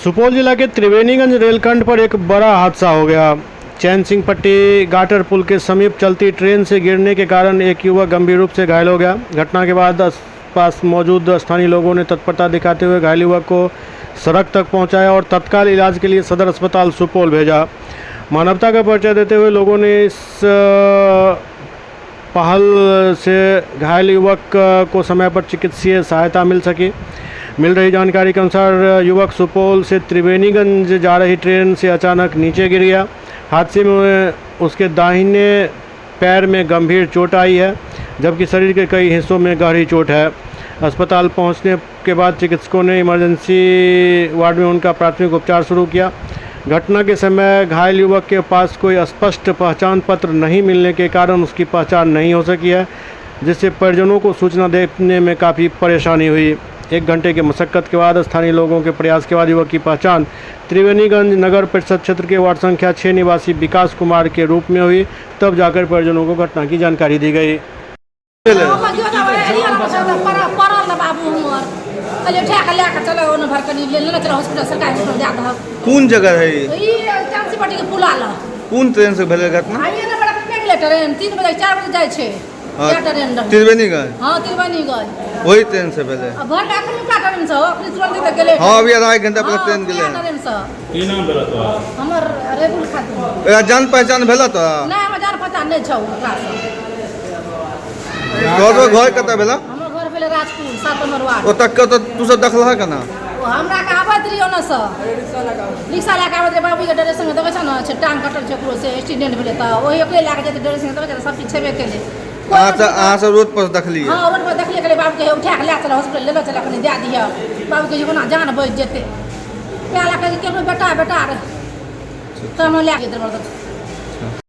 सुपौल जिला के त्रिवेणीगंज रेलखंड पर एक बड़ा हादसा हो गया। चैन सिंह पट्टी गाटर पुल के समीप चलती ट्रेन से गिरने के कारण एक युवक गंभीर रूप से घायल हो गया। घटना के बाद आसपास मौजूद स्थानीय लोगों ने तत्परता दिखाते हुए घायल युवक को सड़क तक पहुंचाया और तत्काल इलाज के लिए सदर अस्पताल सुपौल भेजा। मानवता का परिचय देते हुए लोगों ने इस पहल से घायल युवक को समय पर चिकित्सीय सहायता मिल सकी। मिल रही जानकारी के अनुसार युवक सुपौल से त्रिवेणीगंज जा रही ट्रेन से अचानक नीचे गिर गया। हादसे में उसके दाहिने पैर में गंभीर चोट आई है, जबकि शरीर के कई हिस्सों में गहरी चोट है। अस्पताल पहुंचने के बाद चिकित्सकों ने इमरजेंसी वार्ड में उनका प्राथमिक उपचार शुरू किया। घटना के समय घायल युवक के पास कोई स्पष्ट पहचान पत्र नहीं मिलने के कारण उसकी पहचान नहीं हो सकी है, जिससे परिजनों को सूचना देने में काफ़ी परेशानी हुई। 1 घंटे की मशक्कत के बाद स्थानीय लोगों के प्रयास के बाद युवक की पहचान त्रिवेणीगंज नगर परिषद क्षेत्र के वार्ड संख्या 6 निवासी विकास कुमार के रूप में हुई। तब जाकर परिजनों को घटना की जानकारी दी गई। कोन जगह है ई? कोन ट्रेन से भेलै घटना? ट्रेन 3 बजे 4 बजे जाइ छै। हाँ, इएह ट्रेन रहै। त्रिवेणीगंज। हँ, त्रिवेणीगंज। वही ट्रेन से भेलै। आ भर कऽ एखनुका ट्रेन से, अखनी तुरन्ते तऽ गेलै। हाँ, अभी आधा एक घंटा पहले हँ, ट्रेन गेलै। इएह ट्रेन से। की नाम भेल तोरा? हमर रेबुल खातून। एकरा जान पहचान भेल तोरा? नहि, हमर जान पहचान नहि छौ ओकरासँ। तोहर घर कतऽ भेल? हमर घर भेलै राजपुर, 7 नम्बर वार्ड। ओतऽ कतऽ तू सब देखलह केना? ओ हमरा के आबैत रही ओन्नसँ, रिक्शा लए कऽ आबैत रही बाबूके ड्रेस संगे। देखै छौ ने, छै टांग कटल छै ओकरो से, एक्सीडेंट भेलै तऽ ओही ओकरे लए कऽ जेतै ड्रेस संगे। देखै छौ ने, सब चीज छेबे केलै। अहाँ सब अहाँ सब रोड पर देखलियै? हँ, रोड पर देखलियै। कहलियै बाबूके, हे उठा कऽ लए चल हॉस्पिटल, लेलो चल, कनि दए दिहऽ बाबूके, जे कोना जान बचि जेतै। कए लए कऽ केकरो बेटा बेटा रहै, तब हम लए कऽ दरबार।